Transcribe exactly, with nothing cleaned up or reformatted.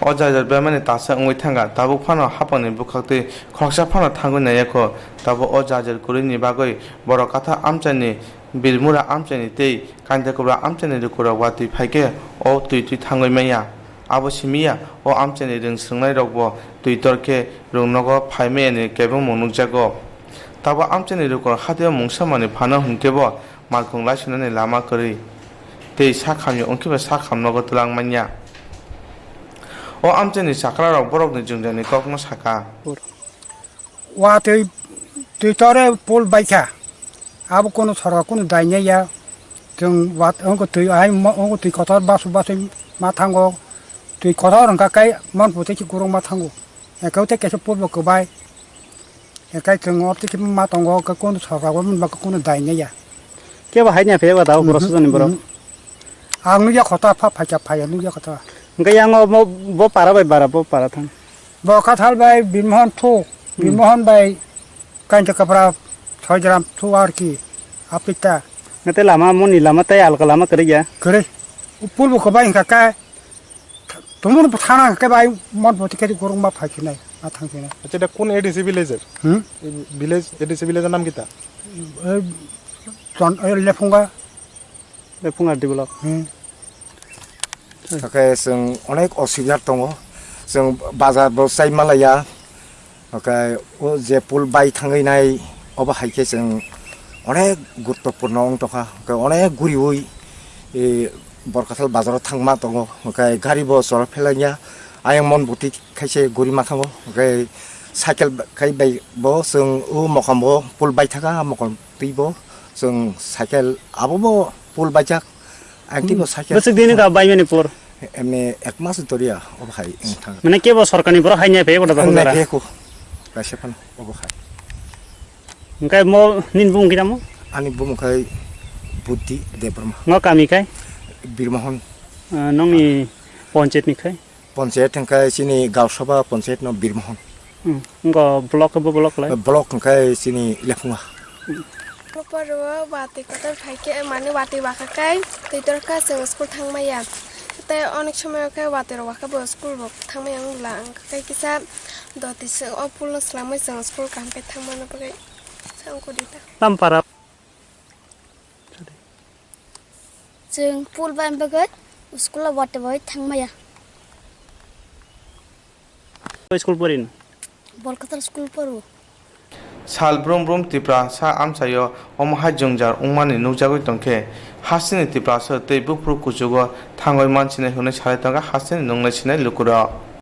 O jajar bemani tasa wngwi thangkha, tabuk phano haphangni bwkhaktwi khoroksa phano thangwi naiyakho. Tabuk o jajar kwrwini bagwi borok kathar amchaini, Birmura amchaini tei Kainta Kubra amchaini lukurok watwi phaikhe o twi twi thangwi manya. Abo simi ya, o amchaini rwng swrwngnairokbo twi tor khe rwng nogo phai mayani kebengmung nukjago. Tabuk amchaini lukurok hatio mungsa manwi phano hwnkhe bo malkhung laisinani lama kwrwi tei sak hamya wngkhe bo sak hamnogo twlang manya. O amchaini chakrarok borokni jwngjani kokno sakha. Watwi twi tore pul baikha. Abo kunu sorkar kunu dainai ya. Chwng wat wngkha twi ai mo-, wngkha twi kotor basu basu ma thango. Twi kotor wngkha kai mon pute ki kurung ma thango. Ekau te kesa pul bo kwbai. Ekai chwng o tiki ma tongo, khe kunu sorkar bo bini bagwi kunu dainai ya. Kebo haini phiyaba da o borok sujani borok? Mhm. Ang nukya khota pha phaikya phaiya nukya khota. Hwnkhe yang o mo-, bo para bai bara bo para thang. Bo Kathal bai Birmohon thu, Hmm. Birmohon bai Kainta Kapra Soijaram thu ar ki apita. Nate lama moni lama tai alka lama kwrwi ya? Kwrwi. Pul bo kwbai hwnkha khe. Tumur thana ke bai mon poti ke gorong ma phai khinai, ma thang khinai. Acha, da kun A D C village? Hmm? Village, A D C village nam kita? Eh, ton, eh, Lephunga. Lephunga develop. Hmm. Oke, seng onek osubidar tongo. Seng bazar bo sai malaya. Oke, o je pul bai thangwi nai, obo hai khe chwng onek guruttopurno wng tongkha. Oke, onek guriwi, e, Borkathal bazaro thangma tongo. Oke, gari bo chora phelangya. Ayang mon buti khaise guri ma thango. Oke, cycle ba-, khai bai bo chwng o mokam bo pul bai thaka, mokam twi bo chwng cycle abo bo pul baijak. Ang twi bo cycle. Bwswk dini ka bai mani pur? Emni ek mas doria obo hai wng thang. Mane kebo sorkarni borok hai nai phai koda Ang nai dara? Phai ko. Kaisa phano obo hai. Hwnkhe mo nini bumung khe tamo? Ani bumung khai Buddhi Debbarma. Ngo kami khai? Birmohon. Ah, nongni ponchayat ni khai? Ponchayat hwnkhe chini Gausaba ponchayat no Birmohon. Hmm. Ngo block bo block lai? Block hwnkhe chini Lephunga. Poro watwi kotor phai khe, mane watwi wakha khe twi tor kha chwng school thang maya. Tei onek somoy khe watwi rok wakha bo school bo thang maya wng bwla, ang khe kisa doti se o pulo swlangmai chwng school kaham khe thang mano bagwi. Sa wng kodi ta. Lampara. Chwng pul bai bagwi school o watwi bai thang maya. School porin? Bolkathal school poro. Sal brum brum Tiprasa amchaio omo hai jwngjal wngmani nukjagwi tongkhe, hasteni Tiprasa tei buphuru kuchugo thangwi mansinai hwnwi salai tongkha hasteni nunglai sinai lukurok.